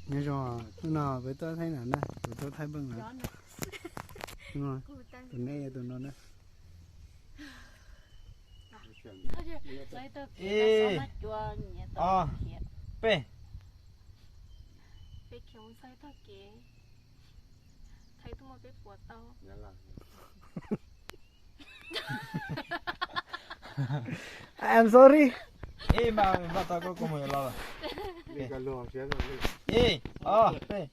Nyob zoo, hnub no peb tuaj thaij no na, kuv tuaj thaij npeej no. Tus neb yog tus no na. Ib, ob, peb. Peb khiav mus txog tog kev, thaij tuaj muab peb puas tau. I'm sorry. Ib, mas npaj tau koj kua muag yuav los lawm. Ib, ob, peb.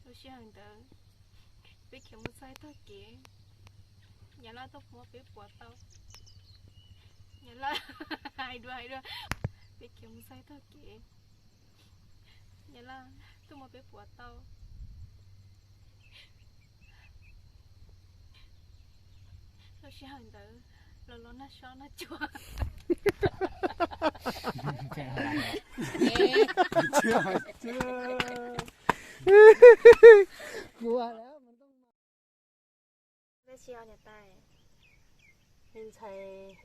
Lub sij hawm ntawd peb khiav mus txog tog kev, Nyab Laj tuaj muab peb puas tau. Nyab Laj, hais dua hais dua, peb khiav mus txog tog kev, Nyab Laj tuaj muab peb puas tau. Lub sij hawm ntawd los los nag sob nag cua. Ntxhais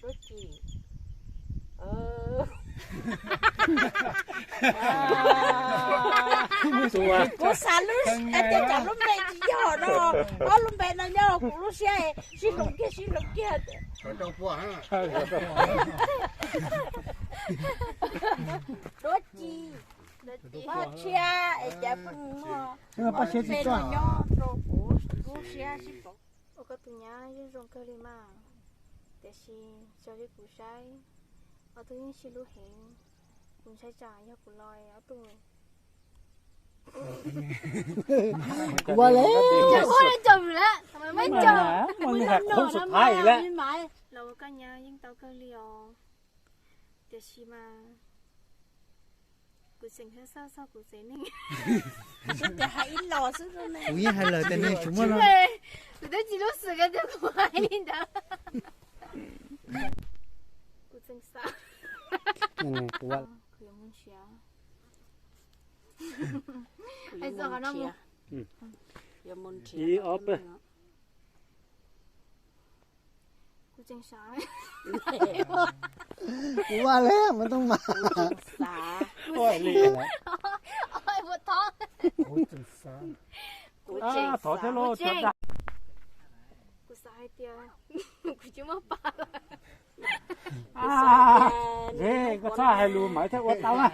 Duab Ci. Kuv xav lub, tej tsam lub npe tsis yog no, ob lub npe no nyob kuv lub siab, sib hloov kiag sib hloov kiag. Duab Ci, Paj Tshiab, es cas pheej muaj ob lub npe no nyob rau kuv lub siab sib hloov. Ua koj tus nyab yeej zoo kawg li mas, tiam sis raws li kuv saib, ob tug yeej sib hlub heev. Kuv ntshai tsam yog kuv los ob tug Kuv ua le. Los ua koj nyab yeej tau kawg li os, tiam sis mas kuv tseem xav xav txog kuv tsev neeg. Kuv yeej hais lawm tias nws tsis muaj, kuv twb tsis lub xwm tias kuv hais li ntawd. Kuv tseem xav, kuv yuav mus nrhiav. Ib ob peb. Kuv tseem xav. Kuv ua le mus tau mas. Xav. Kuv tseem xav. Thov thiab lauj. Kuv xav hais tias kuv tsis muaj pa lawm. Koj txhob hais lus mas thiaj ua tau na.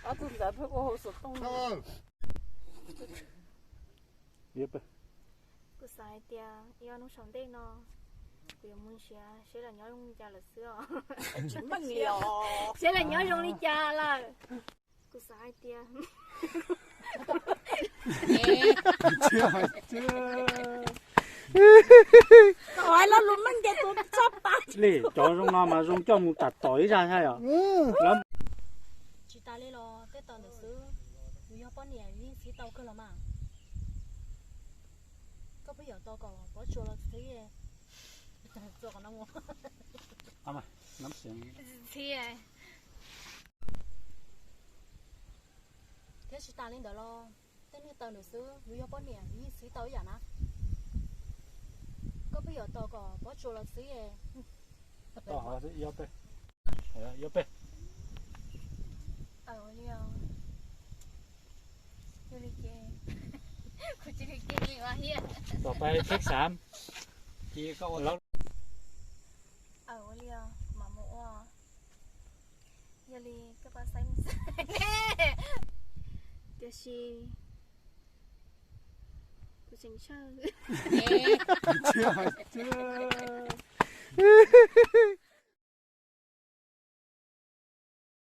Ob tug ntawd pheej ua hauv xov tooj. Kuv xav hais tias ib ob hnub saum ntej no kuv yuav mus nrhiav seb lawv nyob zoo li cas lawm xwb os. Seb lawv nyob zoo li cas lawm. Kuv xav hais tias li cov zoo no mas zoo coj mus tam tom ib zaj thiab yom. Tsis tas li los tej tau ntawm xwb, yus yog poj niam yus yeej txib tau kawg los mas. Koj pheej yuav tau kom pov tsua los txib. Txib. Thiab tsis tas li ntawd los tej neeg taw ntawd xwb, yus yog poj niam yus yeej txib tau ib yam na. Koj pheej yuav tos kom pob tsuas los txib. Tom pais thib xav. Ua li os, kuv mam mus ua. Yog li koj pab saib mus xav ne. Tiam sis kuv tseem ntshaw.